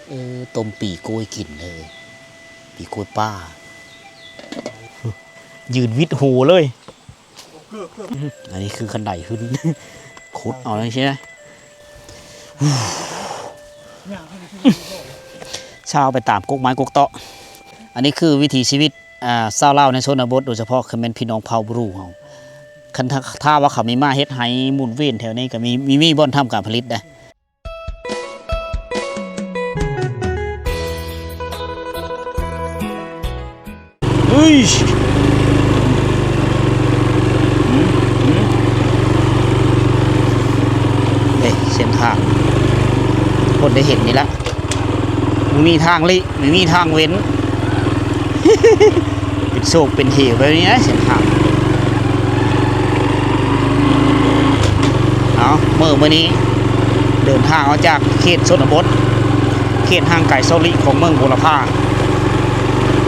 ເອີ ຕົ້ມປີ້ກ້ວຍກິນເລີຍ ປີ້ກ້ວຍປ່າ ຢືນວິດໂຫເລີຍ. ອັນນີ້ຄືຄັນໄດຂຶ້ນ ຂຸດເອົາຈັ່ງຊີ້ນະ ຊາວໄປຕາມກົກໄມ້ກົກເຕາະ. ອັນນີ້ຄືວິຖີຊີວິດ ອ່າ ຊາວລາວໃນຊົນນະບົດ ໂດຍສະເພາະຄືແມ່ນພີ່ນ້ອງເຜົ່າບຣູເຮົາ. ຄັນຖ້າ ຖ້າວ່າເຂົາມີມາເຮັດໄຮ່ໝູນວຽນແຖວນີ້ ກໍມີ ມີ ມີບ່ອນທຳການຜະລິດໄດ໋. ເອີຍ ເອີຍ ເສັ້ນທາງ ຄົນໄດ້ເຫັນນີ້ລະ ບໍ່ມີທາງຫຼີກ ບໍ່ມີທາງເວັ້ນ ເປັນໂຊກເປັນເຫວແບບນີ້ນະ ເສັ້ນທາງ. ເອົາ ມື້ ມື້ນີ້ເດີນທາງອອກຈາກເຂດຊົນນະບົດ ເຂດຫ່າງໄກເຊົາຫຼີກຂອງເມືອງບົວລະພາ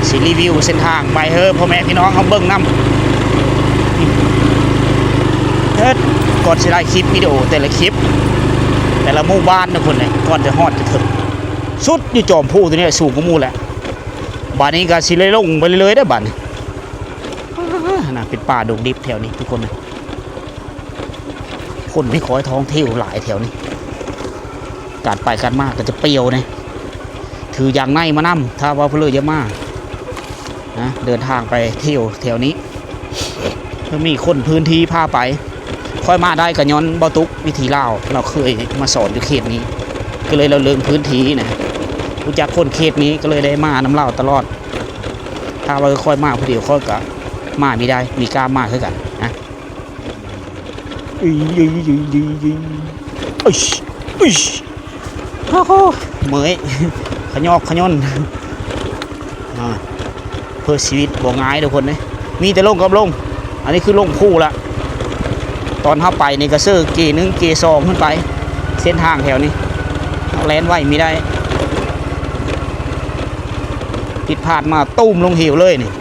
ຊິຣີວິວເສັ້ນທາງໄປໃຫ້ພໍ່ແມ່ພີ່ນ້ອງເຮົາເບິ່ງນຳ. ເອີ ກ່ອນຊິໄດ້ຄລິບວິດີໂອແຕ່ລະຄລິບ ແຕ່ລະໝູ່ບ້ານທຸກຄົນເອີຍ ກ່ອນຈະຮອດຈະເຖິງ ສຸດຢູ່ຈອມພູຕົວນີ້ ສູງກວ່າໝູ່ແຫຼະ. ບາດນີ້ກໍຊິໄດ້ລົງໄປເລື້ອຍໆເດີ້ບາດນີ້. ອ່າ ນະ ເປັນປ່າດົງດິບແຖວນີ້ທຸກຄົນນະ ຄົນໄມ່ຄ່ອຍທ່ອງທ່ຽວຫຼາຍແຖວນີ້ ການໄປການມາກໍຈະປ່ຽວແດ່. ຖືຢາງໃນມານຳ ຖ້າວ່າຜູ້ເລີກຢາກມານະ ເດີນທາງໄປທ່ຽວແຖວນີ້ ເພິ່ນມີຄົນພື້ນທີ່ພາໄປ. ຂ້ອຍມາໄດ້ກໍຍ້ອນບ່າວຕຸກ ວິຖີລາວ ລາວເຄີຍມາສອນຢູ່ເຂດນີ້ ກໍເລີຍລະເລິງພື້ນທີ່ນະ ຮູ້ຈັກຄົນເຂດນີ້ ກໍເລີຍໄດ້ມານຳລາວຕະຫຼອດ. ຖ້າວ່າຂ້ອຍມາຜູ້ດຽວ ຂ້ອຍກໍມາບໍ່ໄດ້ ບໍ່ກ້າມາຄືກັນນະ. ອຶຍ ອຶຍ ອຶຍ ອຶຍ ອຶຍ ໂອ້ໂຫ ເມື່ອຍ ຂະຫຍອກຂະຫຍົນ ອ່າ ເພື່ອຊີວິດບໍ່ງ່າຍທຸກຄົນເດ້ ມີແຕ່ລົງກັບລົງ. ອັນນີ້ຄືລົງພູລະ ຕອນເຮົາໄປນີ້ກໍເຊີເກໜຶ່ງເກສອງຂຶ້ນໄປ ເສັ້ນທາງແຖວນີ້ ເຮົາແລ່ນໄວບໍ່ໄດ້ ຜິດພາດມາຕຸ້ມລົງເຫວເລີຍນີ້.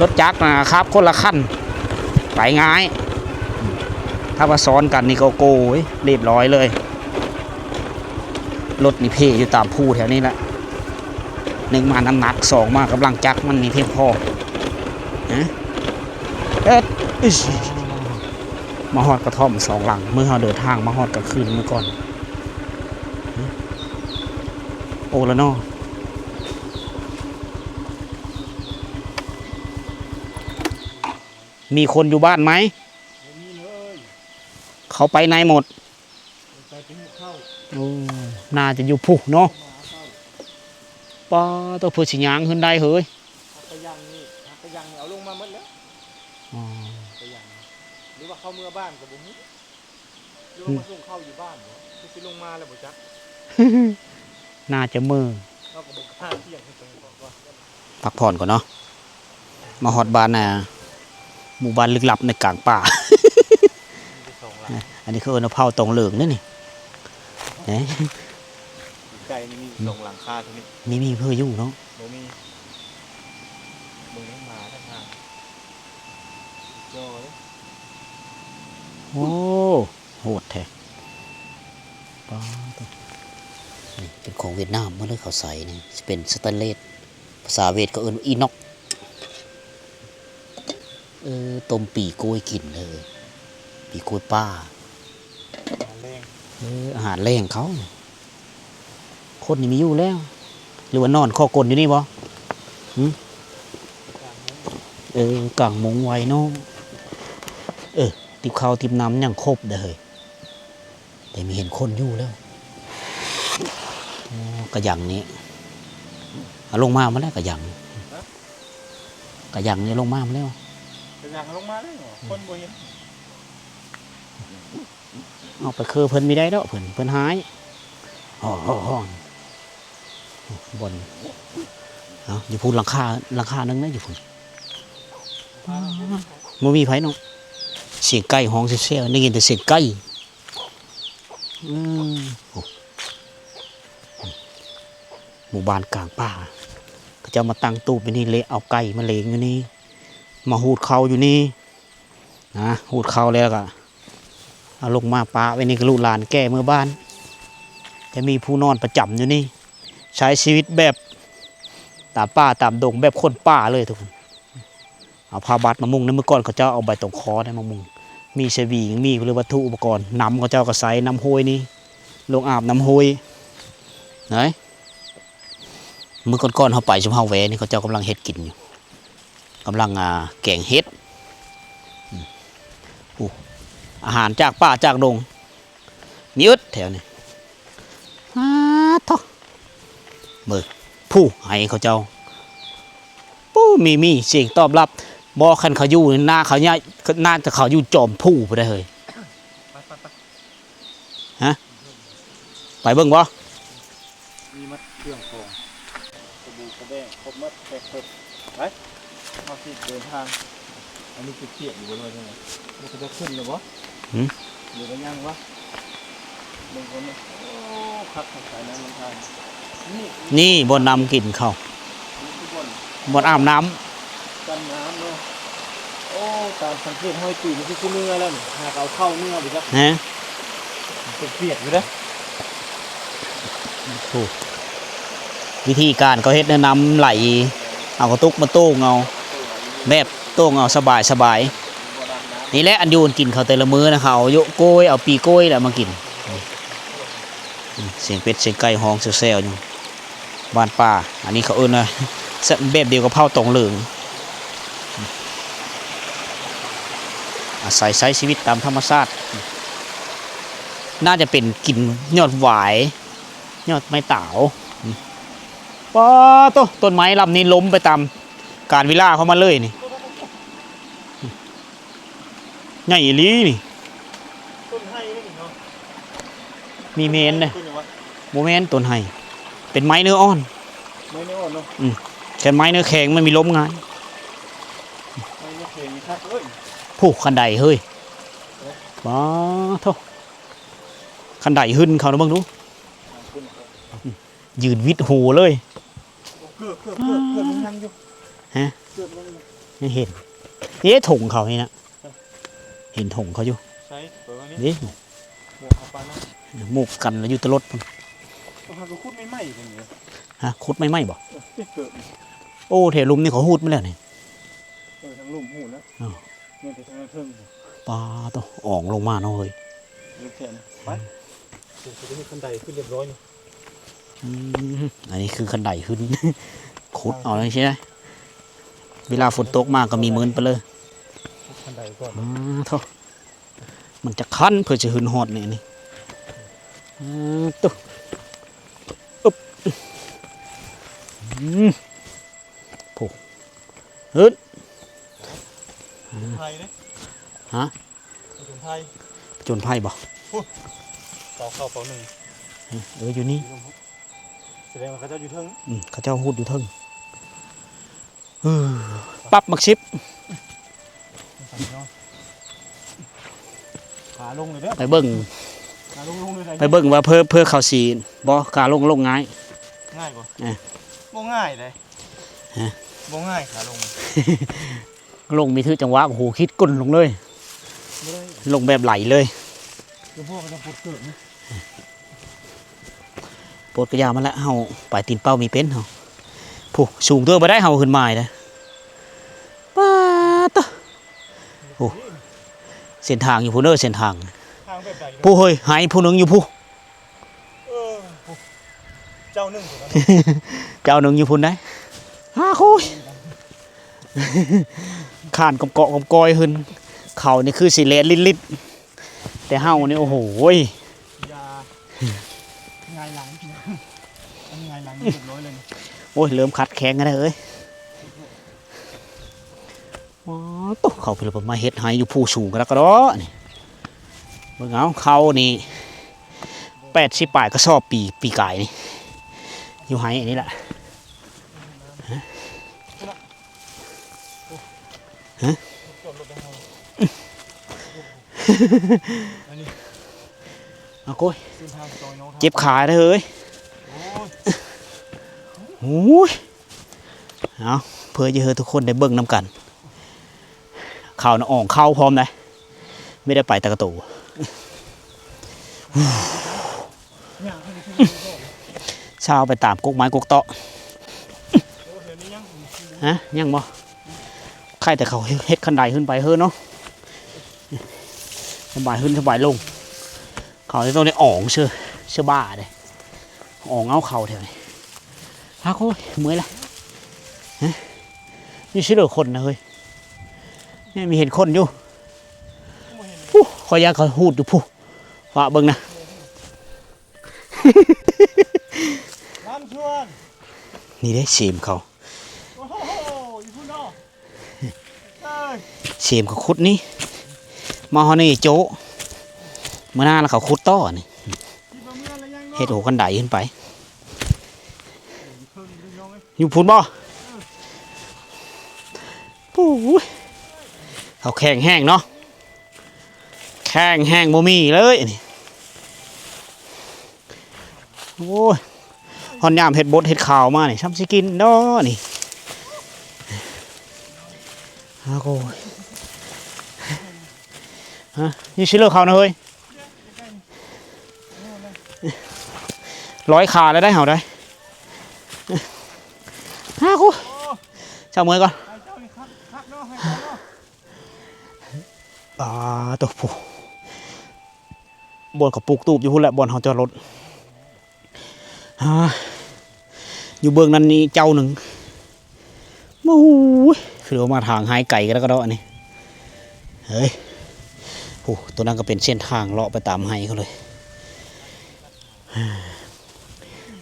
ລົດຈັກນະຂັບຄົນລະຄັນ ໄປງ່າຍ ຖ້າວ່າຊ້ອນກັນນີ້ກໍໂກຍ ລຽບຮ້ອຍເລີຍ. ລົດນີ້ເພຢູ່ຕາມພູແຖວນີ້ລະ ໜຶ່ງມານ້ຳໜັກ ສອງມາກຳລັງຈັກມັນມີພຽງພໍນະ. ເອີ ມາຮອດກະທ່ອມສອງຫຼັງ ມື້ເຮົາເດີນທາງມາຮອດກາງຄືນມື້ກ່ອນ. ໂອ້ລະນໍ ມີຄົນຢູ່ບ້ານໄໝ? ບໍ່ມີເລີຍ ເຂົາໄປໃນໝົດ. ໄປກິນເຂົ້າ ໂອ້ ໜ້າຈະຢູ່ພຸ້ນເນາະ. ປາໂຕ ເພິ່ນຊິຍ່າງຂຶ້ນໄດ້ເຮີ້ຍ. ຫາກະຍັງນີ້ ຫາກະຍັງນີ້ເອົາລົງມາໝົດແລ້ວ. ອໍ ກະຍັງ ຫຼືວ່າເຂົາເມືອບ້ານກໍບໍ່ຮູ້ ຫຼືວ່າມາສົ່ງເຂົ້າຢູ່ບ້ານບໍ ຄືຊິລົງມາແລ້ວບໍ່ຈັກ. ໜ້າຈະເມີ ເຮົາກໍບໍ່ກ້າທ່ຽງໃຫ້ເພິ່ນເພາະວ່າ ພັກຜ່ອນກ່ອນເນາະ. ມາຮອດບ້ານ ອ່າ ໝູ່ບ້ານລຶກລັບໃນກາງປ່າ. ມີແຕ່ສອງຫຼັງ ອັນນີ້ເຂົາເອີ້ນວ່າເຜົ່າຕອງເຫຼີງເດ້ນີ້. ໃກ້ນີ້ມີສອງຫຼັງຄາເທົ່ານີ້ ມີ ມີເພິ່ນຢູ່ເນາະ. ບໍ່ມີ ເບິ່ງໃນໝາທາງ ຈ່ອເດ້. ໂອ້ ໂຫດແທ້ ປາໂຕ. ນີ້ເປັນຂອງຫວຽດນາມໝົດເລີຍ ເຂົາໃສ່ນີ້ ຊິເປັນສະແຕນເລດ ພາສາຫວຽດເຂົາເອີ້ນວ່າອີໜອກ. ເອີ ຕົ້ມປີ້ກ້ວຍກິນເລີຍ ປີ້ກ້ວຍປ່າ ອາຫານແລງ ເອີ ອາຫານແລງເຂົາ. ຄົນນີ້ມີຢູ່ແລ້ວ ຫຼືວ່ານອນຂໍກົນຢູ່ນີ້ບໍ? ຫື ເອີ ກາງມຸ້ງໄວ້ເນາະ. ເອີ ຕິບເຂົ້າຕິບນ້ຳຍັງຄົບເດ້ເຮີ້ຍ. ແຕ່ມີເຫັນຄົນຢູ່ແລ້ວ. ໂອ້ ກະຍັງນີ້ ເອົາລົງມາໝົດແລ້ວ ກະຍັງ ຮະ ກະຍັງນີ້ລົງມາໝົດແລ້ວ. ກະຍັງລົງມາແລ້ວ ຄົນບໍ່ເຫັນ. ເອົາໄປຄືເພິ່ນບໍ່ໄດ້ດອກ ເພິ່ນ ເພິ່ນຮ້າຍ. ໂອ້ໂຫ ບ່ອນ ເອົາ ຢູ່ພຸ້ນຫຼັງຄາ ຫຼັງຄາໜຶ່ງນະ ຢູ່ພຸ້ນ. ບໍ່ມີໃຜເນາະ ສຽງໄກ່ຮ້ອງແຊວໆ ໄດ້ຍິນແຕ່ສຽງໄກ່. ເອີ ໂອ້ ໝູ່ບ້ານກາງປ່າ ເຂົາເຈົ້າມາຕັ້ງຕູບຢູ່ນີ້ ເລະເອົາໄກ່ມາເລງຢູ່ນີ້ ມາຫູດເຂົ້າຢູ່ນີ້ນະ. ຫູດເຂົ້າແລ້ວກະ ເອົາລົງມາປະໄວ້ນີ້ ກະລູກຫຼານແກ່ເມືອບ້ານ ຈະມີຜູ້ນອນປະຈຳຢູ່ນີ້ ໃຊ້ຊີວິດແບບຕາມປ່າຕາມດົງ ແບບຄົນປ່າເລີຍທຸກຄົນ. ເອົາຜ້າບັດມາມຸງ ໃນເມື່ອກ່ອນເຂົາເຈົ້າເອົາໃບຕອງຄໍໄດ້ມາມຸງ ມີສະຫວີງ ມີ ຫຼື ວັດຖຸອຸປະກອນ ນ້ຳເຂົາເຈົ້າກໍໃຊ້ນ້ຳຫ້ວຍນີ້ ລົງອາບນ້ຳຫ້ວຍໄດ໋. ມື້ກ່ອນໆເຮົາໄປ ຊຸມເຮົາແວ່ນີ້ ເຂົາເຈົ້າກຳລັງເຮັດກິນຢູ່ ກຳລັງ ອ່າ ແກງເຫັດ. ອືມ ໂອ້ ອາຫານຈາກປ່າຈາກດົງ ມີເບິດແຖວນີ້. ອາ ໂທ້ ເບິ່ງ ຜູ້ ໄຮ່ເຂົາເຈົ້າ ປູ້ ມີ ມີສຽງຕອບຮັບ. ບໍ່ ຄັນເຂົາຢູ່ໜ້າເຂົາ ໜ້າ ໜ້າຈະເຂົາຢູ່ຈອມພູພຸ້ນໄດ໋ເຮີ້ຍ. ຮະ ໄປເບິ່ງບໍ່? ມີໝົດເຄື່ອງຂອງ ສະບູ ສະແບງ ຄົບໝົດ ແພັກເພິ່ນ ໄປ ເຮົາຊິເດີນທາງ. ອັນນີ້ຊິປຽກຢູ່ບໍ່ ຫຼືວ່າຈັ່ງໃດ? ນີ້ເຂົາຈະຂຶ້ນແລ້ວບໍ່? ຫື? ຫຼືວ່າຍັງວະ? ເບິ່ງກ່ອນເນາະ. ໂອ້ ຄັກຄັກ ສາຍນ້ຳນຳທາງ. ນີ້ ນີ້ບ່ອນນ້ຳກິນເຂົາ ນີ້ຄືບ່ອນ ບ່ອນອາບນ້ຳ ກັນນ້ຳເນາະ. ໂອ້ ຕາມສັງເກດຮ້ອຍປີນີ້ຄືຊິເມື່ອຍແລ້ວນີ້ ຫາກເອົາເຂົ້າເມື່ອບໍ່ຈັກ. ຮະ ເປັນປຽກຢູ່ເດ້. ໂອ້ ວິທີການເຂົາເຮັດແນວນ້ຳໄຫຼ ເອົາກະຕຸກມາໂຕ່ງເອົາ ແບບໂຕ່ງເອົາສະບາຍໆ. ນີ້ແຫຼະ ອັນຢູ່ອັນກິນເຂົາແຕ່ລະມື້ນະ ເຂົາເອົາໂຍະໂກ້ຍ ເອົາປີໂກ້ຍແຫຼະມາກິນ. ອືມ ສຽງເປັດສຽງໄກ່ຮ້ອງແຊວໆຢູ່ ບ້ານປ່າ. ອັນນີ້ເຂົາເອີ້ນວ່າ ແບບດຽວກັບເຜົ່າຕອງເຫຼີງ. ອາໄສໃຊ້ຊີວິດຕາມທຳມະຊາດ. ໜ້າຈະເປັນກິນຍອດຫວາຍ ຍອດໄມ້ຕາວ. ປາໂຕ ຕົ້ນໄມ້ລຳນີ້ລົ້ມໄປຕາມການເວລາຂອງມັນເລີຍນີ້. ໃຫຍ່ອີ່ຫຼີນີ້. ຕົ້ນໄຮເດ້ນີ້ເນາະ. ມີແມ່ນເດ້. ຕົ້ນຫຍັງວະ? ບໍ່ແມ່ນຕົ້ນໄຮ ເປັນໄມ້ເນື້ອອ່ອນ. ໄມ້ເນື້ອອ່ອນເນາະ. ອືມ ຄັນໄມ້ເນື້ອແຂງມັນມີລົມງ່າຍ. ໄມ້ເນື້ອແຂງນີ້ຄັກເອີຍ. ໂອ້ ຄັນໄດເຮີ້ຍ. ເອີ ປາໂທ ຄັນໄດຫຶ່ນເຂົານະ ເບິ່ງດູ. ອ່າ ຂຶ້ນ ອືມ ຢືນວິດໂຫເລີຍ. ໂອ້ ເກີບ ເກີບ ເກີບ ເກີບມັນຍັງຢູ່. ຮະ ເກີບມັນຍັງຢູ່. ຍັງເຫັນ ເອີ ຖົງເຂົານີ້ນະ. ເຫັນຖົງເຂົາຢູ່. ໃສ? ເປີດມານີ້ ນີ້ ໝວກເຂົາປານນັ້ນ ໝວກກັນລະຢູ່ແຕ່ລົດພຸ້ນ. ເຂົາຫາກໍຂຸດໃໝ່ໆ ເພິ່ນນີ້. ຮະ ຂຸດໃໝ່ໆບໍ່? ເອີ ຕິດເກີບ. ໂອ້ ແຖວລຸ່ມນີ້ເຂົາຫູດມາແລ້ວນີ້. ເອີ ທາງລຸ່ມຫູດນະ. ເອີ ແມ່ນແຕ່ທາງເທິງ. ປາໂຕ ອອງລົງມາເນາະເຮີ້ຍ. ເລິກແທ້ນະ. ໄປ ເພິ່ນຊິໄດ້ເຮັດຄັນໄດຂຶ້ນຮຽບຮ້ອຍນີ້. ອືມ ອັນນີ້ຄືຄັນໄດຂຶ້ນ ຂຸດເອົາຈັ່ງຊີ້ນະ. ເວລາຝົນຕົກມາກໍມີເມີນໄປເລີຍ. ຂັ້ນໃດກ່ອນ. ອືມ ໂທ້ ມັນຈະຂັ້ນເພື່ອຈະຂຶ້ນຮອດນີ້ ອັນນີ້. ອືມ ໂທ້ ອຶບ ອືມ ໂອ້ ຮຶດ ໄປເດ້. ຮະ? ຜະຈົນໄພ ຜະຈົນໄພບໍ່? ພຸ້ນ ເປົາເກົ້າເປົາໜຶ່ງ. ເອີ ຢູ່ນີ້. ສະແດງວ່າເຂົາເຈົ້າຢູ່ເທິງ. ອືມ ເຂົາເຈົ້າຫູດຢູ່ເທິງ. ເອີ ປັບໝາກສິບ. ຂາລົງເລີຍເດີ ໄປເບິ່ງ ຂາລົງ ລົງເລີຍ. ໄປເບິ່ງວ່າເພື່ອ ເພື່ອເຂົາຊິ ບໍ່ ຂາລົງ ລົງງ່າຍ. ງ່າຍບໍ່? ເອີ ບໍ່ງ່າຍເດ້. ຮະ? ບໍ່ງ່າຍຂາລົງ. ລົງມີຖືກຈັງຫວະ ໂອ້ໂຫ ຄິດກົ້ນລົງເລີຍ. ບໍ່ໄດ້ ລົງແບບໄຫຼເລີຍ. ຄືພວກເຂົາຈະປົດເກີບນະ. ປົດກະຢ່າມັນແຫຼະ ເຮົາໄປຕີນເປົ້າມີເປັນເຮົາ. ຜູ້ ສູງເຕີບບໍ່ໄດ້ ເຮົາຂຶ້ນມາໄດ້. ປາດໂຕ ໂອ້ ເສັ້ນທາງຢູ່ພຸ້ນເດີ ເສັ້ນທາງ. ທາງແບບໃດເດີ? ຜູ້ເຮີ້ຍ ໄຮ່ຜູ້ໜຶ່ງຢູ່ຜູ້. ເອີ ເຈົ້າໜຶ່ງ ເຈົ້າໜຶ່ງຢູ່ພຸ້ນໄດ໋. ຫາໂອ້ຍ ຂ້ານກອມເກາະກອມກອຍຂຶ້ນ. ເຂົານີ້ຄືຊິແລ່ນລິດໆ ແຕ່ເຮົານີ້ ໂອ້ໂຫ ຢ່າ ຫງາຍຫຼັງ ຫງາຍຫຼັງຮຽບຮ້ອຍເລີຍ. ໂອ້ຍ ເລີ່ມຂັດແຂງແລ້ວເອີຍ. ອໍ ໂຕ ເຂົາເພິ່ນມາເຮັດໄຮ່ຢູ່ພູສູງກະດອກກະດໍນີ້. ເບິ່ງເອົາ ເຂົ້ານີ້ແປດສິບປາຍກະສອບ ປີ ປີກາຍນີ້ ຢູ່ໄຮ່ອັນນີ້ລະ. ຮະ? ຮະ? ເອົາໂກຍ ເຈັບຂາເດີເຮີ້ຍ. ໂອ້ຍ ເອົາ ເພື່ອຈະໃຫ້ທຸກຄົນໄດ້ເບິ່ງນຳກັນ. ເຂົານະ ອອງເຂົ້າພ້ອມໄດ໋ ໄມ່ໄດ້ໄປແຕ່ກະໂຕ. ຊາວໄປຕາມກົກໄມ້ກົກເຕາະ. ຮະ ຍັງບໍ່? ໃຄ່ແຕ່ເຂົາເຮັດຄັນໄດຂຶ້ນໄປເຮີເນາະ. ສະບາຍຂຶ້ນສະບາຍລົງ. ເຂົາຈະຕ້ອງໄດ້ອອງເຊື່ອ ເຊື່ອບ້າເດ້. ອອງເອົາເຂົາແຖວນີ້. ຮະ ໂອ້ຍ ເມື່ອຍລະ. ຮະ ຢູ່ຊິເລີຄົນນະເຮີ້ຍ. ນີ້ມີເຫັນຄົນຢູ່. ຜູ້ ຂ້ອຍຢ້ານເຂົາຮູດຢູ່ຜູ້. ຟ້າເບິ່ງນະ. ນີ້ເດ້ ເສມເຂົາ. ເສມເຂົາຂຸດນີ້ ມາຮອດນີ້ໂຈະ. ມື້ໜ້າລະເຂົາຂຸດຕໍ່ນີ້. ເຮັດໂຫຄັນໄດຂຶ້ນໄປ. ຢູ່ພຸ້ນບໍ່? ໂອ້ຍ ເຂົາແຂງແຮງເນາະ. ແຂງແຮງບໍ່ມີເລີຍນີ້. ໂອ້ຍ ຮອດຍາມເຮັດບົດເຮັດຂ່າວມານີ້ ຊ່ຳຊິກິນເນາະນີ້. ອາໂກຍ ຮະ ນີ້ຊິເລີເຂົານະເຮີ້ຍ. ຮ້ອຍຂາແລ້ວໄດ໋ເຮົາໄດ໋. ອາໂກຍ ເຈົ້າເມື່ອຍກ່ອນ. ປາໂຕ ບ່ອນເຂົາປູກຕູບຢູ່ພຸ້ນແຫຼະ ບ່ອນເຮົາຈອດລົດ. ອາ ຢູ່ເບື້ອງນັ້ນນີ້ເຈົ້າໜຶ່ງ. ໂອ້ຍ ຄືວ່າມາທາງຫາຍໄກກະດອກກະດໍ້ນີ້. ເຮີ້ຍ ໂອ້ ໂຕນັ້ນກະເປັນເສັ້ນທາງເລາະໄປຕາມໄຮ່ເຂົາເລີຍ.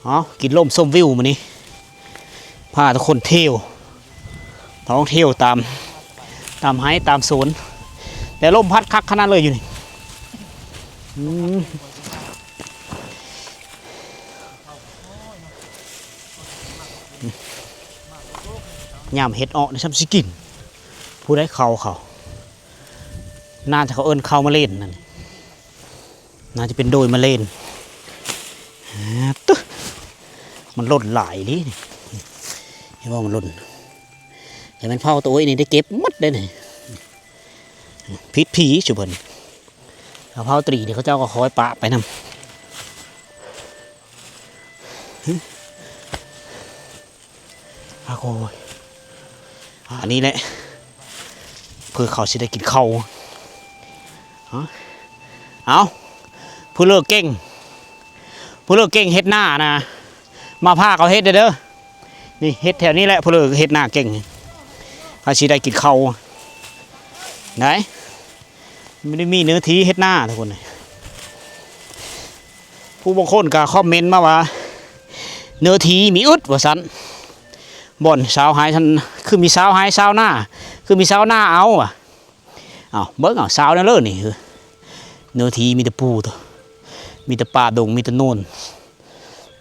ເອົາ ກິນລົມຊົມວິວມື້ນີ້ ພາທຸກຄົນທ່ຽວ ທ່ອງທ່ຽວຕາມ ຕາມໄຮ່ຕາມສວນ. ແຕ່ລົມພັດຄັກຂະໜາດເລີຍຢູ່ນີ້. ອືມ ຍາມເຫັດອອກນີ້ຊ່ຳຊິກິນ. ຜູ້ໃດເຂົ້າເຂົາ ໜ້າຈະເຂົາເອີ້ນເຂົ້າມາເຫຼັ້ນນັ້ນ. ໜ້າຈະເປັນໂດຍມາເຫຼັ້ນ. ອາ ຕຶ ມັນຫຼົ່ນຫຼາຍອີ່ຫຼີນີ້. ເຫັນບໍ່ ມັນຫຼົ່ນ. ແຕ່ແມ່ນເຜົາໂຕອີ່ນີ້ໄດ້ເກັບໝົດເດ້ນີ້. ຜິດຜີຊຸເພິ່ນ. ເຂົາເຜົາຕີນີ້ ເຂົາເຈົ້າກະຄອຍປະໄປນຳ. ອາໂກຍ ອັນນີ້ແຫຼະ ເພື່ອເຂົາຊິໄດ້ກິນເຂົ້າ. ເອົາ ຜູ້ເລີກເກັ່ງ ຜູ້ເລີກເກັ່ງເຮັດນານະ ມາພາເຂົາເຮັດເດີ. ນີ້ເຮັດແຖວນີ້ແຫຼະ ຜູ້ເລີກເຮັດນາເກັ່ງ ເຂົາຊິໄດ້ກິນເຂົ້າໄດ໋. ບໍ່ໄດ້ມີເນື້ອທີ່ເຮັດນາທຸກຄົນ. ຜູ້ບາງຄົນກະຄອມເມັນມາວ່າ ເນື້ອທີ່ມີອຶດວ່າຊັ້ນ. ບ່ອນຊາວໄຮ່ຊັ້ນ ຄືມີຊາວໄຮ່ຊາວນາ ຄືມີຊາວນາເອົາວ່າ. ເອົາ ເບິ່ງເອົາ ຊາວແນວເລີນີ້. ເນື້ອທີ່ມີແຕ່ພູໂຕ ມີແຕ່ປ່າດົງ ມີແຕ່ໂນນ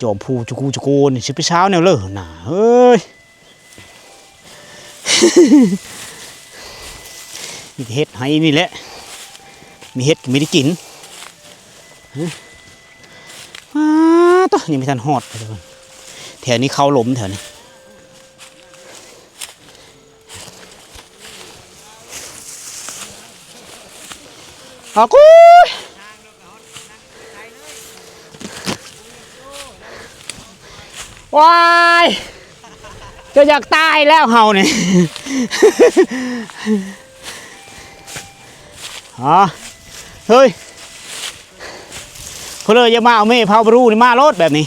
ຈອມພູຈຸກູຈຸໂກນີ້ ຊິໄປຊາວແນວເລີນາເອີຍ. ມີແຕ່ເຮັດໄຮ່ນີ້ແຫຼະ ມີເຮັດກະມີໄດ້ກິນ. ອາ ໂຕ ຍັງບໍ່ທັນຮອດ ແຖວນີ້ເຂົ້າລົມແຖວນີ້. ອາໂກຍ ວ້າຍ ຈະຢາກຕາຍແລ້ວເຮົານີ້. ອາ ເຮີ້ຍ ເພິ່ນເລີຍຢາກມາເອົາເມເຜົາບຣູນີ້ມາໂລດແບບນີ້.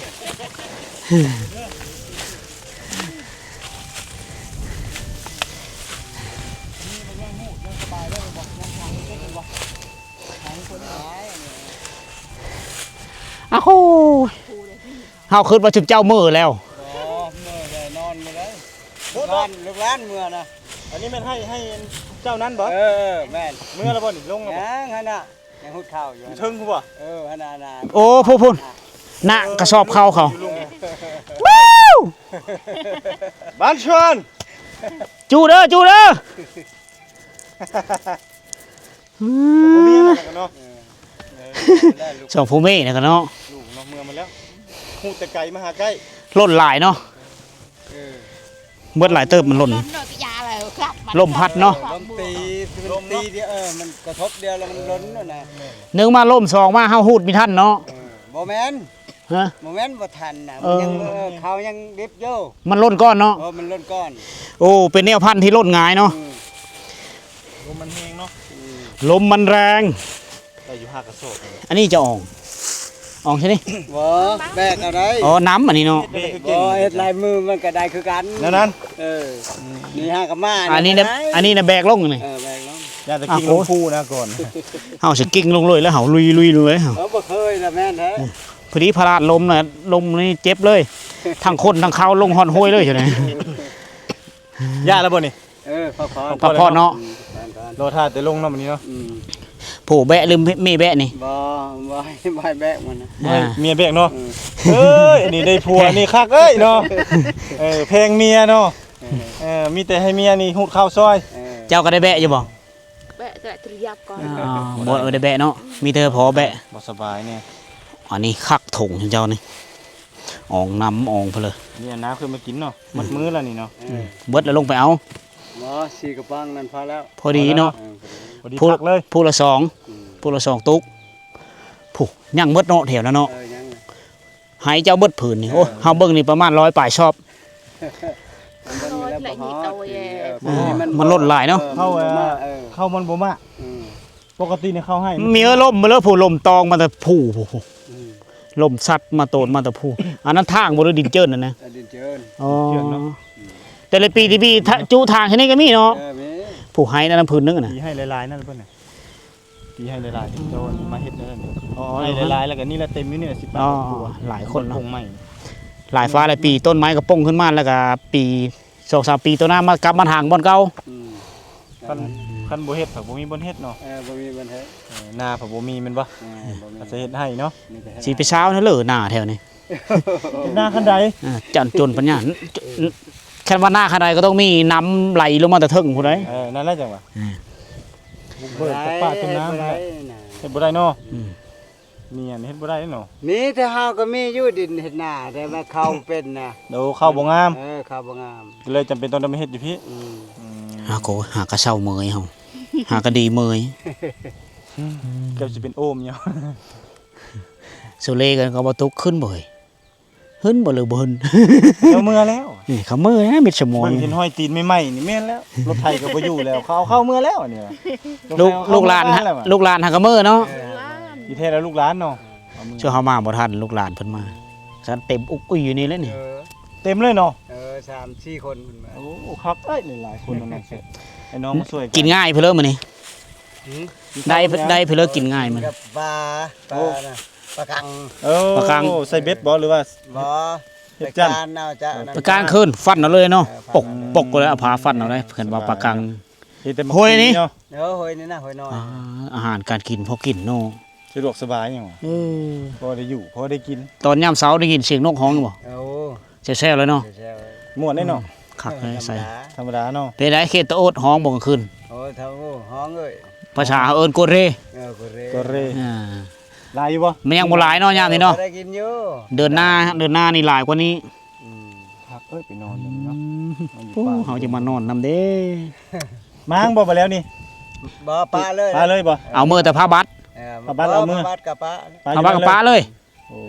ອາໂຫ ເຮົາຄິດວ່າຊຸມເຈົ້າເມີແລ້ວ. ບໍ່ ເມີແລ້ວ ນອນເມີແລ້ວ. ລູກຫຼານ ລູກຫຼານເມືອນະ. ອັນນີ້ແມ່ນໄຮ່ ໄຮ່ເຈົ້ານັ້ນບໍ່? ເອີ ແມ່ນ. ເມືອແລ້ວບໍ່ນີ້? ລົງແລ້ວບໍ່? ຍັງຫັ້ນນະ ຍັງຫຸດເຂົ້າຢູ່. ຢູ່ເທິງພຸ້ນບໍ່? ເອີ ຫັ້ນນະ ຫັ້ນນະ. ໂອ້ ພຸ້ນ ພຸ້ນ ນະ ກະສອບເຂົ້າເຂົາ. ວ້າວ ບ້ານຊວນ ຈູເດີ ຈູເດີ. ອືມ ສອງຜົວເມຍນະກະເນາະ ລູກເນາະ ເມືອມາແລ້ວ ຮູ້ແຕ່ໄກມາຫາໃກ້ ລົ້ນຫຼາຍເນາະ. ເອີ ເບິດຫຼາຍເຕີບ ມັນຫຼົ່ນ. ລົມພັດເນາະ ລົມຕີ ມັນຕີດຽວ ເອີ ມັນກະທົບດຽວແລ້ວມັນຫຼົ່ນຫັ້ນນະ. ໜຶ່ງມາລົມ ສອງມາເຮົາຮູດມີທັນເນາະ. ເອີ ບໍ່ແມ່ນ ຮະ ບໍ່ແມ່ນບໍ່ທັນນະ ມັນຍັງ ອໍ ເອີ ເຂົາຍັງດິບຢູ່ ມັນຫຼົ່ນກ່ອນເນາະ. ເອີ ມັນຫຼົ່ນກ່ອນ. ໂອ້ ເປັນແນວພັນທີ່ຫຼົ່ນງ່າຍເນາະ. ອືມ ລົມມັນແຮງເນາະ. ອືມ ລົມມັນແຮງ. ໄດ້ຢູ່ຫ້າກະສອບ. ອັນນີ້ຈະອອງ ອອງໃຊ່ນີ້ ບໍ່ ແບກເອົາໄດ້. ອໍ ນ້ຳອັນນີ້ເນາະ. ບໍ່ ເຮັດລາຍມືມັນກະໄດ້ຄືກັນ ແນວນັ້ນ. ເອີ ນີ້ຫາກະມາ ອັນນີ້ນະ ອັນນີ້ນະແບກລົງນີ້. ເອີ ແບກລົງ. ຢ່າແຕ່ກິ້ງລົງພູນະກ່ອນ ເຮົາຊິກິ້ງລົງເລີຍ ແລ້ວເຮົາລຸຍ ລຸຍ ລຸຍເລີຍເຮົາ. ເອີ ບໍ່ເຄີຍລະແມ່ນແທ້. ອືມ ພໍດີພະລາດລົ້ມນະ ລົ້ມນີ້ເຈັບເລີຍ ທັງຄົນທັງເຂົາລົງຮອດຫ້ວຍເລີຍ ຈັ່ງໃດ. ຢ່າແລ້ວບໍ່ນີ້? ເອີ ພັກຜ່ອນ ພັກຜ່ອນເນາະ. ອືມ ລໍຖ້າແຕ່ລົງເນາະ ມື້ນີ້ເນາະ. ອືມ ໂຜແບະ ຫຼືແມ່ແບະນີ້? ບໍ່ ບໍ່ໃຫ້ ບໍ່ໃຫ້ແບະມັນນະ. ບໍ່ໃຫ້ເມຍແບກເນາະ. ເອີ ເອີຍ ອັນນີ້ໄດ້ຜົວ ແພງ ນີ້ຄັກເອີຍເນາະ. ເອີ ແພງເມຍເນາະ. ເອີ ເອີ ມີແຕ່ໃຫ້ເມຍນີ້ຮູດເຂົ້າຊ່ອຍ. ເອີ ເຈົ້າກໍໄດ້ແບະຢູ່ບໍ່? ແບະແຕ່ຕະຫຍັບກ່ອນ. ອໍ ບໍ່ໄດ້ແບະເນາະ ມີແຕ່ພໍແບະ. ບໍ່ສະບາຍແນ່. ອັນນີ້ຄັກຖົງເຈົ້ານີ້ ອອງນ້ຳອອງເພິ່ນເລີຍ. ນີ້ເອົານ້ຳຂຶ້ນມາກິນເນາະ. ໝົດມື້ແລ້ວນີ້ເນາະ. ອືມ ເບິດແລ້ວລົງໄປເອົາ. ບໍ່ ສີ່ກະປ໋ອງນັ້ນພໍແລ້ວ ພໍດີເນາະ. ເອີ ພໍດີ ພໍດີ ຜັກເລີຍ. ຜູ້ລະສອງ ອືມ ຜູ້ລະສອງຕຸກ. ຜູ້ຍັງເບິດເນາະ ແຖວນັ້ນເນາະ. ເອີ ຍັງ ໄຮ່ເຈົ້າເບິດຜືນນີ້. ເອີ ໂອ້ ເຮົາເບິ່ງນີ້ປະມານຮ້ອຍປາຍຊອບ. ມັນບໍ່ມີແລ້ວ ບໍ່ຮອດ ເອີ ເອີ ມັນ ມັນລົ້ນຫຼາຍເນາະ. ເອີ ເຂົ້າ ມັນບໍ່ມາ ເອີ ເຂົ້າມັນບໍ່ມາ. ອືມ ປົກກະຕິນີ້ເຂົ້າໄຮ່ ມີເອີ ລົມ ເລີ ຜູ້ລົມຕອງມາແຕ່ພູ. ອືມ ລົມຊັດມາໂຕນມາແຕ່ພູ. ອັນນັ້ນທາງບໍ່ ຫຼືດິນເຈີນນັ້ນນະ? ເອີ ດິນເຈີນ. ອໍ ດິນເຈີນເນາະ. ອືມ ແຕ່ລະປີທີ່ມີ ອືມ ທະ ຈຸທາງທີ່ນີ້ກໍມີເນາະ. ເອີ ມີ ຜູ້ໄຮ່ນັ້ນນະ ຜືນໜຶ່ງນະ ທີ່ໄຮ່ຫຼາຍໆນັ້ນເພິ່ນນະ. ທີ່ໃຫ້ຫຼາຍໆ ເຈົ້າມາເຮັດແນວນັ້ນ. ອໍ ໃຫ້ຫຼາຍໆ ແລ້ວກໍນີ້ລະເຕັມຢູ່ນີ້ລະ ສິບປາຍ ອໍ ຄອບຄົວ. ຫຼາຍຄົນເນາະ ຄົງໃໝ່. ຫຼາຍຟ້າຫຼາຍປີ ຕົ້ນໄມ້ກໍປົ່ງຂຶ້ນມາ ແລ້ວກໍປີສອງສາມປີຕໍ່ໜ້າມາກັບມາທາງບ່ອນເກົ່າ. ອືມ ຄັນ ອືມ ຄັນບໍ່ເຮັດກໍບໍ່ມີບ່ອນເຮັດເນາະ. ເອີ ບໍ່ມີບ່ອນເຮັດ. ເອີ ນາກໍບໍ່ມີແມ່ນບໍ່? ເອີ ບໍ່ມີ ກໍຈະເຮັດໄຮ່ເນາະ. ນີ້ກໍເຮັດ ຊິໄປຊາວນະເລີນາແຖວນີ້. ເຮັດນາຄັນໃດ? ເອີ ຈັນຈົນປັນຍາ ຄັນວ່ານາຄັນໃດກໍຕ້ອງມີນ້ຳໄຫຼລົງມາແຕ່ເທິງພຸ້ນໃດ. ເອີ ນັ້ນແຫຼະຈັ່ງວ່າ ອືມ ບຸກເບີກກັບປ່າຕົ້ນນ້ຳ ບໍ່ໄດ້ ບໍ່ໄດ້ນະ ເຮັດບໍ່ໄດ້ເນາະ. ອືມ ແມ່ນ ເຮັດບໍ່ໄດ້ເນາະ. ມີແຕ່ເຮົາກໍມີຢູ່ດິນເຮັດນາ ແຕ່ວ່າເຂົ້າເປັນນະ. ໂອ້ ເຂົ້າບໍ່ງາມ. ເອີ ເຂົ້າບໍ່ງາມ ກໍເລີຍຈຳເປັນຕ້ອງໄດ້ມາເຮັດຢູ່ພີ້. ອືມ ອືມ ຫາກໍ ຫາກະເຊົາເມີຍເຮົາ ຫາກະດີເມີຍ. ເກືອບຊິເປັນໂອມຢູ່. ໂຊເລກັນກໍບໍ່ຕົກຂຶ້ນບໍ່ເຮີ້ຍ. ເຫັນບໍ່ ຫຼືບໍ່ເຫັນ? ເຂົາເມືອແລ້ວ ນີ້ເຂົາເມືອແລ້ວ ມິດສະໝອຍ. ເບິ່ງເຫັນຮອຍຕີນໃໝ່ໆນີ້ແມ່ນແລ້ວ ລົດໄຖກໍບໍ່ຢູ່ແລ້ວ ເຂົາເອົາເຂົ້າເມືອແລ້ວນີ້. ລູກ ລູກຫຼານ ລູກຫຼານຫາກະເມືອເນາະ. ເອີ ທີ່ແທ້ແລ້ວລູກຫຼານເນາະ. ເອີ ເຊື່ອເຮົາມາບໍ່ທັນ ລູກຫຼານເພິ່ນມາ ຊັ້ນເຕັມອຸກອຸຍຢູ່ນີ້ແຫຼະນີ້. ເອີ ເຕັມເລີຍເນາະ. ເອີ ສາມສີ່ຄົນເພິ່ນມາ. ໂອ້ ຄັກເອີຍ ຫຼາຍໆຄົນນັ້ນ ໄອ້ນ້ອງມາຊ່ວຍກັນ ກິນງ່າຍເພິ່ນເລີມື້ນີ້. ໄດ້ ໄດ້ເພິ່ນເລີກິນງ່າຍມື້ນີ້. ປາ ປານະ ປາກັງ. ເອີ ປາກັງ ໃສ່ເບັດບໍ່ ຫຼືວ່າ ບໍ່ ເຮັດຈັນ ປາການເອົາຈະ ປາການຄືນ ຟັນເອົາເລີຍເນາະ. ເອີ ປົກ ປົກເລີຍ ເອົາຜ້າຟັນເອົາເລີຍ. ເພິ່ນວ່າປາກັງ ເຮັດແຕ່ໝາກ ຫ້ວຍນີ້ ນີ້ເນາະ. ເອີ ຫ້ວຍນີ້ນະ ຫ້ວຍນ້ອຍ. ອາ ອາຫານການກິນພໍກິນເນາະ ສະດວກສະບາຍຫຍັງວະ. ເອີ ພໍໄດ້ຢູ່ ພໍໄດ້ກິນ. ຕອນຍາມເຊົ້າໄດ້ຍິນສຽງນົກຮ້ອງຢູ່ບໍ່? ໂອ້ ແຊວໆເລີຍເນາະ. ແຊວໆ ມ່ວນເດ້ເນາະ. ອືມ ຄັກເລີຍໃສ່ ທຳມະດາເນາະ. ເປັນໃດ ເຂດຕະໂອດຮ້ອງບໍ່ກາງຄືນ? ໂອ້ ເທົ່າ ຮ້ອງເອີຍ ພາສາເຮົາເອີ້ນໂກເຣ. ເອີ ໂກເຣ ໂກເຣ. ອ່າ ຫຼາຍຢູ່ບໍ່? ມັນຍັງບໍ່ຫຼາຍເນາະ ຍາມນີ້ເນາະ. ໄດ້ກິນຢູ່ ເດືອນໜ້າ ເດືອນໜ້ານີ້ຫຼາຍກວ່ານີ້. ອືມ ຄັກເອີຍ ໄປນອນຢູ່ນີ້ເນາະ. ອືມ ໂອ້ ເຮົາຈະມານອນນຳເດ້. ມາງບໍ່ ບາດແລ້ວນີ້? ບໍ່ ປະເລີຍ ປະເລີຍບໍ່? ເອົາເມືອແຕ່ຜ້າບັດ. ເອີ ຜ້າບັດເອົາເມືອ ຜ້າບັດກັບປະ ປະ ຜ້າບັດກັບປະເລີຍ. ໂອ້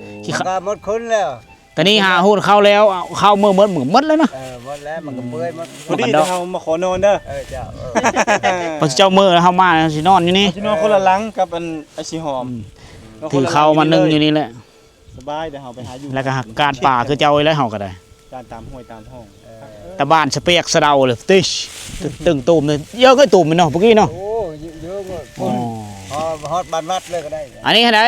ມັນກໍໝົດຄຸນແລ້ວ. ຕອນນີ້ຫາຫູດເຂົ້າແລ້ວ ເອົາເຂົ້າເມືອໝົດ ໝົດແລ້ວເນາະ. ເອີ ໝົດແລ້ວ ມັນກໍເປື່ອຍໝົດ. ພໍດີແຕ່ເຮົາມາຂໍນອນເດີ. ເອີ ເຈົ້າ ເອີ ເຈົ້າເມືອແລ້ວ ເຮົາມາຊິນອນຢູ່ນີ້ ຊິນອນຄົນລະຫຼັງກັບອັນໄອ້ສີຫອມ. ອືມ ນອນຄົນລະຫຼັງ ຖືເຂົ້າມາໜຶ່ງຢູ່ນີ້ແຫຼະ ສະບາຍ. ແຕ່ເຮົາໄປຫາຢູ່ ແລ້ວກໍການປ່າຄືເຈົ້ານີ້ແຫຼະ ເຮົາກໍໄດ້ ການຕາມຫ້ວຍຕາມຮ່ອງ. ເອີ ຕາບ້ານສະປຽກສະເດົາເລີຍ ຕິດ ຕຶງຕູມເລີຍ. ເຢີກເອີຍ ຕູມເນາະ ເມື່ອກີ້ເນາະ. ໂອ້ ເຢີກເນາະ. ອໍ ຮອດ ຮອດບ້ານວັດເລີຍກໍໄດ້. ອັນນີ້ຫັ້ນໃດ?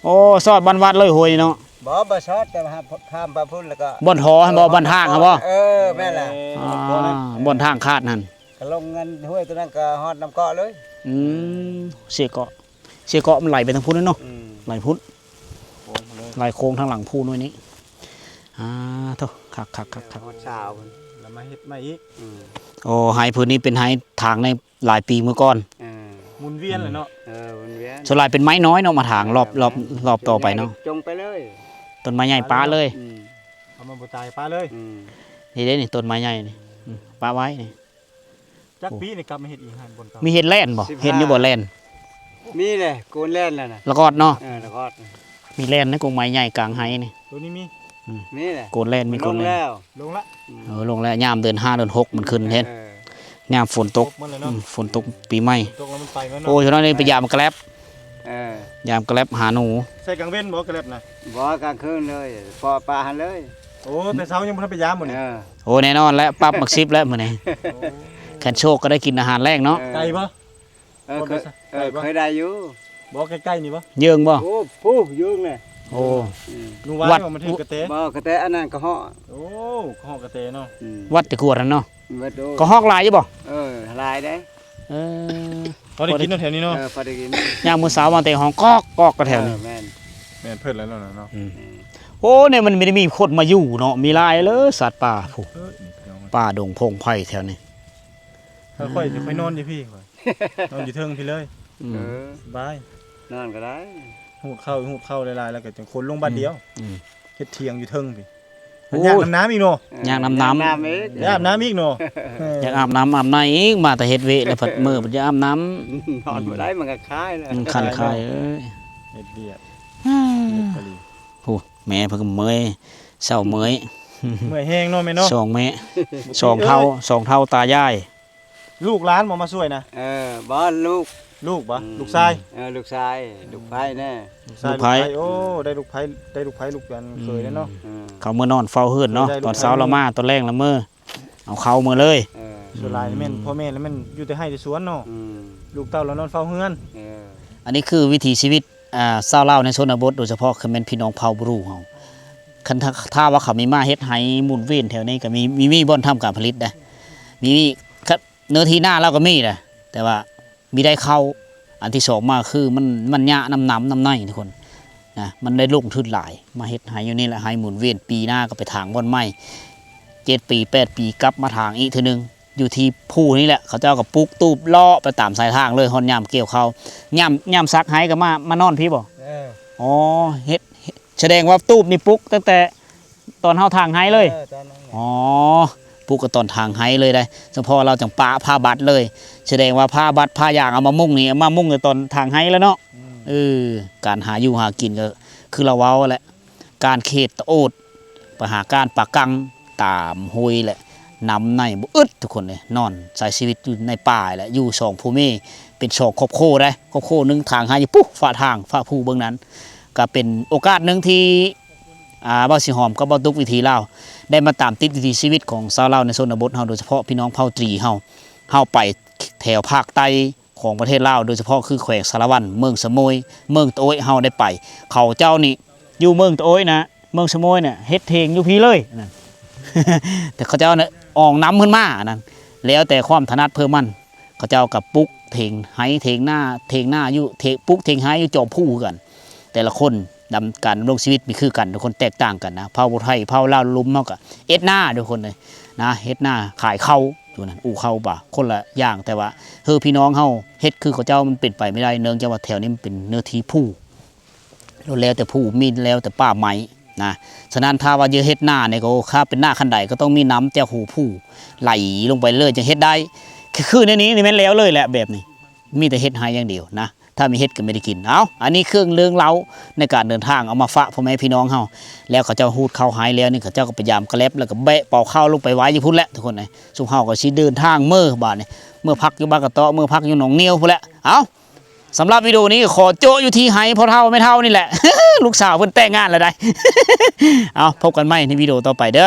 ໂອ້ ຊອດບ້ານວັດເລີຍຫ້ວຍເນາະ. ບໍ່ ບໍ່ຊອດ ແຕ່ວ່າຂ້າມໄປພຸ້ນແລ້ວກໍ ບ່ອນທໍ່ຫັ້ນບໍ່? ບ່ອນທາງຫັ້ນບໍ່? ເອີ ແມ່ນແຫຼະ. ອ່າ ບ່ອນທາງຂາດຫັ້ນ ກໍລົງອັນຫ້ວຍຕົວນັ້ນກໍຮອດນ້ຳເກາະເລີຍ. ອືມ ເຊເກາະ ເຊເກາະມັນໄຫຼໄປທາງພຸ້ນເນາະ. ອືມ ໄຫຼພຸ້ນ ໂຄ້ງເລີຍ ໄຫຼໂຄ້ງທາງຫຼັງພູໜ່ວຍນີ້. ອ່າ ໂທ້ ຄັກໆໆໆ ຮອດຊາວພຸ້ນ ແລ້ວມາເຮັດໃໝ່ອີກ. ອືມ ໂອ້ ໄຮ່ພື້ນນີ້ເປັນໄຮ່ທາງໃນ ຫຼາຍປີເມື່ອກ່ອນ. ເອີ ໝູນວຽນແຫຼະເນາະ. ເອີ ໝູນວຽນ ສ່ວນຫຼາຍເປັນໄມ້ນ້ອຍເນາະ ມາຖາງ ເອີ ຮອບ ຮອບ ຮອບຕໍ່ໄປເນາະ. ຈົງໄປເລີຍ ຕົ້ນໄມ້ໃຫຍ່ປະເລີຍ. ອືມ ເອົາມາບໍ່ຕາຍປະເລີຍ. ອືມ ນີ້ເດ້ນີ້ ຕົ້ນໄມ້ໃຫຍ່ນີ້ ປະໄວ້ນີ້ ຈັກປີນີ້ກັບມາເຮັດອີກຫັ້ນບ່ອນເກົ່າ? ມີເຮັດແລ່ນບໍ່? ສິບຫ້າ ເຫັນຢູ່ບໍ່ແລ່ນ? ມີແຫຼະ ໂກນແລ່ນແລ້ວນະ ລະກອດເນາະ. ເອີ ລະກອດ ມີແລ່ນໃນກົງໄມ້ໃຫຍ່ກາງໄຮ່ນີ້ ໂຕນີ້ມີ ອືມ ມີແຫຼະ ໂກນແລ່ນ ມີໂກນແລ່ນ ລົງແລ້ວ ລົງລະ ອືມ ເອີ ລົງແລ້ວ ຍາມເດືອນຫ້າເດືອນຫົກມັນຂຶ້ນເຫັນ ເອີ ຍາມຝົນຕົກ ອືມ ຝົນຕົກປີໃໝ່ ຝົນຕົກແລ້ວມັນໄປແມ່ນເນາະ. ໂອ້ຍ ເຮົານີ້ໄປຢາມແກລັບ ເອີ ຢາມແກລັບຫາໜູ. ໃສ່ກາງເວັນບໍ່ແກລັບນະ? ບໍ່ ກາງຄືນເລີຍ ເພາະປະຫັ້ນເລີຍ. ໂອ້ ແຕ່ເຊົ້າຍັງບໍ່ທັນໄປຢາມບໍ່ນີ້? ເອີ ໂອ້ ແນ່ນອນແຫຼະ ປັບໝາກສິບແລ້ວມື້ນີ້ ໂອ້ ຄັນໂຊກກໍໄດ້ກິນອາຫານແລງເນາະ. ເອີ ໄກບໍ່? ເອີ ບໍ່ໄປ ເຄີຍ ໄກບໍ່? ເອີ ເຄີຍໄດ້ຢູ່. ບໍ່ ໃກ້ໆນີ້ບໍ່? ເຢິງບໍ່? ໂອ້ ພູເຢິງແຫຼະ. ໂອ້ ອືມ ໜູວ່າ ວັດ ມາຖືກກະແຕ ບໍ່ ກະແຕອັນນັ້ນກະຮອກ. ໂອ້ ກະຮອກກະແຕເນາະ. ອືມ ວັດແຕ່ກວດຫັ້ນເນາະ ວັດ ໂອ້ ກະຮອກຫຼາຍຢູ່ບໍ່? ເອີ ຫຼາຍເດ້. ເອີ ພໍໄດ້ກິນເນາະແຖວນີ້ເນາະ. ເອີ ພໍໄດ້ກິນ ຍາມມື້ເຊົ້າມາແຕ່ຮ້ອງກອກກອກກະແຖວນີ້. ເອີ ແມ່ນ ແມ່ນເພິ່ນແລ້ວເນາະ. ອືມ ອືມ ໂອ້ ນີ້ມັນມີ ມີຄົນມາຢູ່ເນາະ ມີຫຼາຍເລີຍສັດປ່າ ຜູ້ ເອີ ນີ້ພີ່ນ້ອງ ປ່າດົງພົງໄຜ່ແຖວນີ້. ຂ້ອຍ ຂ້ອຍນອນຢູ່ພີ້ ຂ້ອຍນອນຢູ່ເທິງພີ້ເລີຍ. ອືມ ເອີ ສະບາຍ ນອນກໍໄດ້ ຮູດເຂົ້າ ຮູດເຂົ້າຫຼາຍໆ ແລ້ວກໍຈັ່ງຂົນລົງບາດດຽວ. ອືມ ເຮັດຖຽງຢູ່ເທິງພີ້. ໂອ້ຍ ຢາກອາບນ້ຳອີກເນາະ ຢາກອາບນ້ຳ ຢາກອາບນ້ຳອີກ ຢາກອາບນ້ຳອີກເນາະ. ເອີ ຢາກອາບນ້ຳອາບໃນອີກ ມາແຕ່ເຮັດເວະແລ້ວພັດເມື່ອ ເອີ ພັດຢາກອາບນ້ຳ ນອນບໍ່ໄດ້ ມັນກໍຄາຍແລ້ວ. ອືມ ຄັນຄາຍເອີຍ ເຮັດວຽກ ເຮັດກະລີ. ໂອ້ ແມ່ເພິ່ນກໍເມື່ອຍ ເຊົາເມື່ອຍ ເມື່ອຍແຮງເນາະແມ່ເນາະ. ສອງແມ່ ສອງເຖົ້າ ສອງເຖົ້າຕາຍາຍ. ລູກຫຼານບໍ່ມາຊ່ວຍນະ? ເອີ ບໍ່ ລູກ ລູກບໍ່? ອືມ ລູກຊາຍ? ເອີ ລູກຊາຍ ລູກໃພ້ແນ່ ລູກຊາຍ ລູກໃພ້. ລູກໃພ້ ໂອ້ ອືມ ໄດ້ລູກໃພ້ ໄດ້ລູກໃພ້ ລູກອັນ ອືມ ເຂີຍແລ້ວເນາະ. ອືມ ເຂົາເມືອນອນເຝົ້າເຮືອນເນາະ ຕອນເຊົ້າລາວມາ ຕອນແລງລາວເມືອ ເອົາເຂົ້າເມືອເລີຍ. ເອີ ສ່ວນຫຼາຍແມ່ນ ອືມ ພໍ່ແມ່ລະແມ່ນຢູ່ແຕ່ໄຮ່ແຕ່ສວນເນາະ. ອືມ ລູກເຕົ້າລະນອນເຝົ້າເຮືອນ. ເອີ ອັນນີ້ຄືວິຖີຊີວິດ ອ່າ ຊາວລາວໃນຊົນນະບົດ ໂດຍສະເພາະຄືແມ່ນພີ່ນ້ອງເຜົ່າບຣູເຮົາ ຄັນຖ້າ ຖ້າວ່າເຂົາມີມາເຮັດໄຮ່ໝູນວຽນແຖວນີ້ກໍມີ ມີ ມີບ່ອນທຳການຜະລິດໄດ໋ ມີ ມີ ເນື້ອທີ່ນາລາວກໍມີນະ ແຕ່ວ່າມີໄດ້ເຂົ້າ. ອັນທີສອງມາຄືມັນ ມັນຍາກນຳນ້ຳນຳໃນທຸກຄົນນະ ມັນໄດ້ລົງທຶນຫຼາຍ ມາເຮັດໄຮ່ຢູ່ນີ້ແຫຼະ ໄຮ່ໝູນວຽນ ປີໜ້າກໍໄປຖາງບ່ອນໃໝ່ ເຈັດປີແປດປີກັບມາຖາງອີກເທື່ອໜຶ່ງ. ຢູ່ທີ່ພູນີ້ແຫຼະ ເຂົາເຈົ້າກໍປຸກຕູບເລາະໄປຕາມສາຍທາງເລີຍ ຮອດຍາມກ່ຽວເຂົ້າ ຍາມ ຍາມສັກໄຮ່ກໍມາ ມານອນພີ້ບໍ່? ເອີ ອໍ ເຮັດ ເຮັດ ສະແດງວ່າຕູບນີ້ປຸກຕັ້ງແຕ່ຕອນເຮົາຖາງໄຮ່ເລີຍ. ເອີ ຕອນນັ້ນແຫຼະ ອໍ ປຸກກໍຕອນຖາງໄຮ່ເລີຍໄດ໋ ສະເພາະລາວຈັ່ງປະຜ້າບັດເລີຍ. ສະແດງວ່າຜ້າບັດຜ້າຢາງເອົາມາມຸງນີ້ ເອົາມາມຸງແຕ່ຕອນຖາງໄຮ່ແລ້ວເນາະ. ອືມ ເອີ ການຫາຢູ່ຫາກິນກໍຄືລາວເວົ້າແຫຼະ ການເຂດຕະໂອດ ໄປຫາການປາກັງຕາມຫ້ວຍແຫຼະ ນ້ຳໃນບໍ່ອຶດທຸກຄົນເອີຍ. ນອນໃຊ້ຊີວິດຢູ່ໃນປ່າແຫຼະ ຢູ່ສອງຜົວເມຍ ເປັນສອງຄອບຄົວໄດ໋ ຄອບຄົວໜຶ່ງຖາງໄຮ່ຢູ່ພຸ້ນ ຝາທາງຝາພູເບື້ອງນັ້ນ. ກະເປັນໂອກາດໜຶ່ງທີ່ ອ່າ ບ່າວສີຫອມກັບບ່າວຕຸກວິຖີລາວ ໄດ້ມາຕາມຕິດວິຖີຊີວິດຂອງຊາວລາວໃນຊົນນະບົດເຮົາ ໂດຍສະເພາະພີ່ນ້ອງເຜົ່າຕຣີເຮົາ ເຮົາໄປແຖວພາກໃຕ້ ຂອງປະເທດລາວ ໂດຍສະເພາະຄືແຂວງສາລະວັນ ເມືອງສະໂມຍ ເມືອງຕະໂອ້ຍ ເຮົາໄດ້ໄປ. ເຂົາເຈົ້ານີ້ຢູ່ເມືອງຕະໂອ້ຍນະ ເມືອງສະໂມຍນະ ເຮັດຖຽງຢູ່ພີ້ເລີຍ ແຕ່ເຂົາເຈົ້ານະ ອອງນ້ຳຂຶ້ນມາ ອັນນັ້ນ ແລ້ວແຕ່ຄວາມຖະໜັດເພິ່ນມັນ. ເຂົາເຈົ້າກໍປຸກຖຽງໄຮ່ຖຽງນາ ຖຽງນາຢູ່ ຖຽງ ປຸກຖຽງໄຮ່ຢູ່ຈອມພູຄືກັນ. ແຕ່ລະຄົນດຳ ການດຳລົງຊີວິດມີຄືກັນ ທຸກຄົນແຕກຕ່າງກັນນະ. ເຜົ່າໄທ ເຜົ່າລາວລຸ່ມ ເຮົາກໍເຮັດນາທຸກຄົນເອີຍນະ ເຮັດນາຂາຍເຂົ້າ ຢູ່ນັ້ນ ອູ່ເຂົ້າປະ ຄົນລະຢ່າງ. ແຕ່ວ່າເຮີພີ່ນ້ອງເຮົາເຮັດຄືເຂົາເຈົ້າມັນເປັນໄປບໍ່ໄດ້ ເນື່ອງຈາກວ່າແຖວນີ້ມັນເປັນເນື້ອທີ່ພູ ແລ້ວແຕ່ພູ ມີແລ້ວແຕ່ປ່າໄມ້ນະ. ສະນັ້ນຖ້າວ່າຈະເຮັດນານີ້ກໍ ໂອ້ ຖ້າເປັນນາຄັນໄດກໍຕ້ອງມີນ້ຳຈາກຮູພູໄຫຼລົງໄປເລື້ອຍຈຶ່ງເຮັດໄດ້. ຄື ຄືໃນນີ້ນີ້ແມ່ນແລ້ວເລີຍແຫຼະ ແບບນີ້ ມີແຕ່ເຮັດໄຮ່ຢ່າງດຽວນະ. ຖ້າມີເຫັດກໍມີໄດ້ກິນ. ເອົາ ອັນນີ້ເຄື່ອງເລື່ອງເລົ່າໃນການເດີນທາງ ເອົາມາຝາກພໍ່ແມ່ພີ່ນ້ອງເຮົາ. ແລ້ວເຂົາເຈົ້າຮູດເຂົ້າໄຮ່ແລ້ວນີ້ ເຂົາເຈົ້າກໍໄປຢາມກະແລັບ ແລ້ວກໍແບະເປົາເຂົ້າລົງໄປໄວ້ຢູ່ພຸ້ນແຫຼະທຸກຄົນເອີຍ. ຊຸມເຮົາກໍຊິເດີນທາງເມືອບາດນີ້ ເມືອພັກຢູ່ບາກະເຕາະ ເມືອພັກຢູ່ໜອງນຽວພຸ້ນແຫຼະ. ເອົາ ສຳລັບວິດີໂອນີ້ຂໍໂຈະຢູ່ທີ່ໄຮ່ພໍ່ເຖົ້າແມ່ເຖົ້ານີ້ແຫຼະ ລູກສາວເພິ່ນແຕ່ງງານແລ້ວໃດ໋. ເອົາ ພົບກັນໃໝ່ໃນວິດີໂອຕໍ່ໄປເດີ.